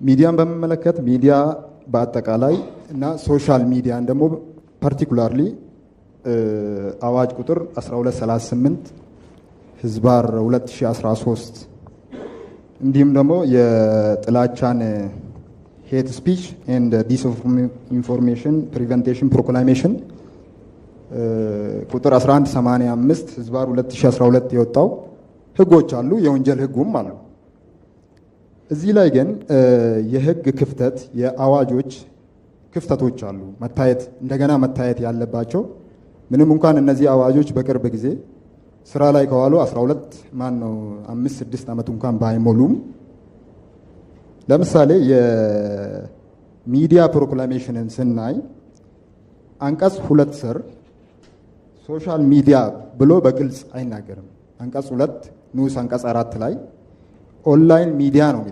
ሚዲያን በሚመለከት ሚዲያ በአጠቃላይ እና social media ን ደግሞ particularly አዋጅ ቁጥር 1238/2013 እንዲሁም ደግሞ የጥላቻን hate speech and disinformation prevention proclamation ቁጥር 1185/2012 የወጣው ህጎች አሉ፣ የወንጀል ህጉም አሉ። እዚህ ላይ ግን የህግ ክፍተት፣ የአዋጆች ክፍተቶች አሉ፣ መታየት እንደገና መታየት ያለባቸው። ምንም እንኳን እነዚህ አዋጆች በቅርብ ጊዜ ስራ ላይ ከዋሉ 12 ማን ነው 5 6 ዓመት እንኳን ባይሞሉም፣ ለምሳሌ የሚዲያ proclamation ን ስናይ አንቀጽ 2 ስር social media ብሎ በግልጽ አይናገርም። አንቀጽ 2 ንዑስ አንቀጽ 4 ላይ online media ነው የሚለው።